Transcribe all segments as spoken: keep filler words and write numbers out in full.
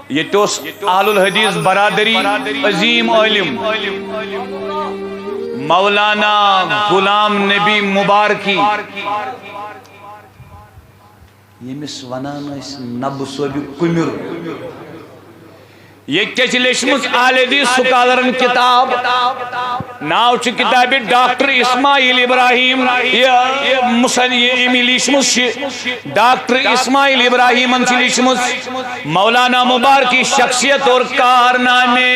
ییٚتہِ اوس اہل الحدیث برادری عظیم عٲلم مولانا غلام نبی مبارکی، ییٚمِس ونان ٲسۍ نبہٕ صٲبِ کُمِر۔ ییٚتہِ کیٛاہ چھِ لیچھمٕژ اہل حدیث سکالرن کتاب؟ ناو چھُ کتابہِ ڈاکٹر اسماعیل ابراہیم، یہِ، یہِ مُصن-، یہِ أمۍ لیچھمٕژ چھِ، ڈاکٹر اسماعیل ابراہیمن چھِ لیچھمٕژ مولانا مبارکی شخصیت اور کارنامے۔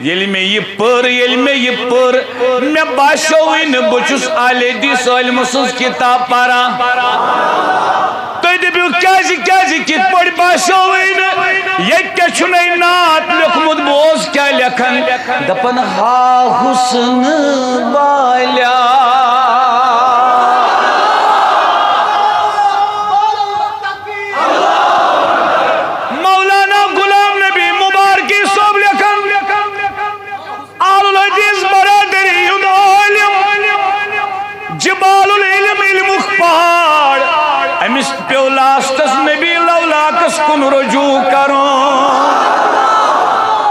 ییٚلہِ مےٚ یہِ پٔر، ییٚلہِ مےٚ یہِ پٔر، مےٚ باسیووٕے نہٕ بہٕ چھُس اہل حدیث عٲلمہٕ سٕنٛز کتاب پران۔ تُہۍ دٔپِو، کیٛازِ، کیٛازِ، کِتھ پٲٹھۍ باسیووٕے نہٕ؟ ییٚتہِ کیٛاہ چھُنَے نعت لیوٚکھمُت، بوز کیٛاہ لیکھن۔ دپن، ہا حسن والیا۔ مولانا غلام نبی مبارکی صٲب لیکھن، اہل الحدیث برادری ہُنٛد عٲلم، جبال العلم، علمُک پہاڑ، أمِس پیوٚو لاسٹس نبی لولاکس کُن رجوع کرُن۔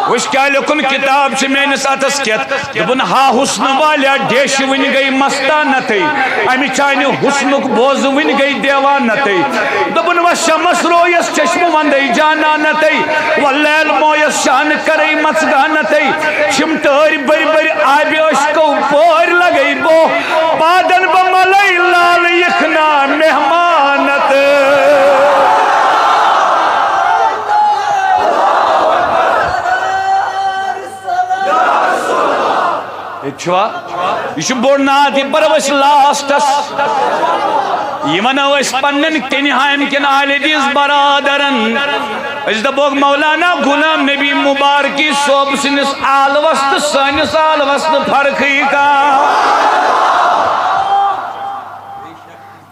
وٕچھ کیٛاہ لیوٚکھُن، کتاب چھِ میٲنِس اتھس کٮ۪تھ۔ دوٚپُن، ہا حسن والیا، ڈیشہِ وٕنہِ گٔے مستانتٕے، امہِ چانہِ حسنُک بوزٕ وٕنہِ گٔے دیوانتٕے۔ دوٚپُن، وۄنۍ شمس رویس چشمہٕ وندے جانانتٕے، وۄنۍ لیل مویس شانہٕ کرے مژگانتٕے۔ چھِم ٹٲرۍ بٔرۍ بٔرۍ آبِ عشقو پٲرۍ لگے بو، پادن بہٕ ملے لال یخنا مہمانتہٕ۔ ییٚتہِ چھُوا؟ یہِ چھُ بوٚڑ نعت، یہِ پَرو أسۍ لاسٹَس۔ یہِ وَنو أسۍ پنٛنٮ۪ن کینہایم کٮ۪ن اہل حدیث برادرن۔ أسۍ دَپوکھ، مولانا غلام نبی مبارکی صٲب سٕنٛدِس عالمَس تہٕ سٲنِس عالمَس نہٕ فرقٕے کانٛہہ۔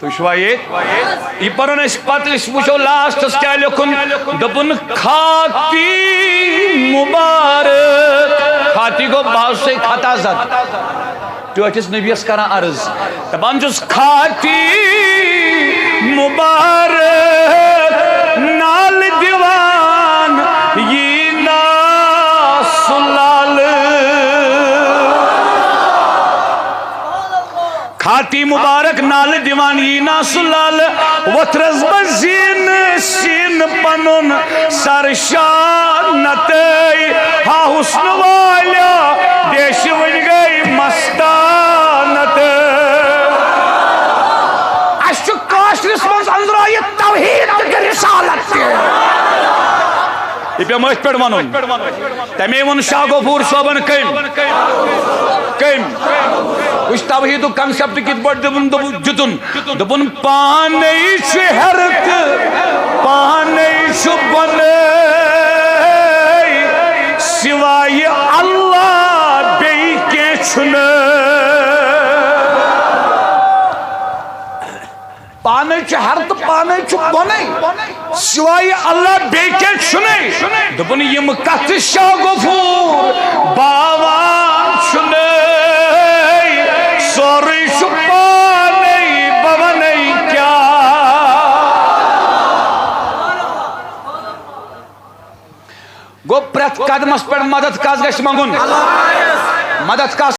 تُہۍ چھِوا ییٚتہِ؟ یہِ پَرُن أسۍ پَتہٕ، أسۍ وٕچھو لاسٹَس کیٛاہ لیوٚکھُن۔ دوٚپُن، خاطی مبارک۔ خاطی گوٚو بہٕ حظ چھُسَے خطا زد۔ ٹٲٹھِس نبیَس کران عرض۔ دَپان چھُس، خاطی مبارک نال دِوان یی نا سُہ لالہٕ۔ خاطی مبارک نالہٕ دِوان یی نا سُہ لالہٕ، وۄتھرس بہٕ زینہٕ سیٖنہٕ پنُن سر شانتٕے۔ ہا حسن والیا، ڈیشہِ وٕنہِ گٔے مستانتٕے۔ اَسہِ چھُ کٲشرِس منٛز أنٛدرٲیِتھ توحیٖد تہٕ رسالت تہِ۔ یہِ پیوٚو مٔتھۍ پٮ۪ٹھ وَنُن۔ تَمے ووٚن شاہ غفور صٲبن کٔمۍ۔ کٔمۍ؟ وٕچھ توحیٖدُک concept کِتھ پٲٹھۍ دیُتُن، دوٚپُن، دیُتُن۔ دوٚپُن، پانے چھُ ہیٚرٕ تہٕ پانے چھُ بۄنہٕ، سوایہِ اللہ بیٚیہِ کینٛہہ چھُنہٕ۔ پانے چھُ ہیٚرٕ تہٕ پانے چھُ بۄنے، سوائے اللہ بیٚیہِ کینٛہہ چھُنَے۔ دوٚپُن، یِم کتھٕ شاہ غفور باوان چھُنَے، سورُے چھُ پانے، بہٕ وَنے کیٛاہ۔ گوٚو پرٛٮ۪تھ قدمس پٮ۪ٹھ مدد کس گژھِ منٛگُن؟ مدد کس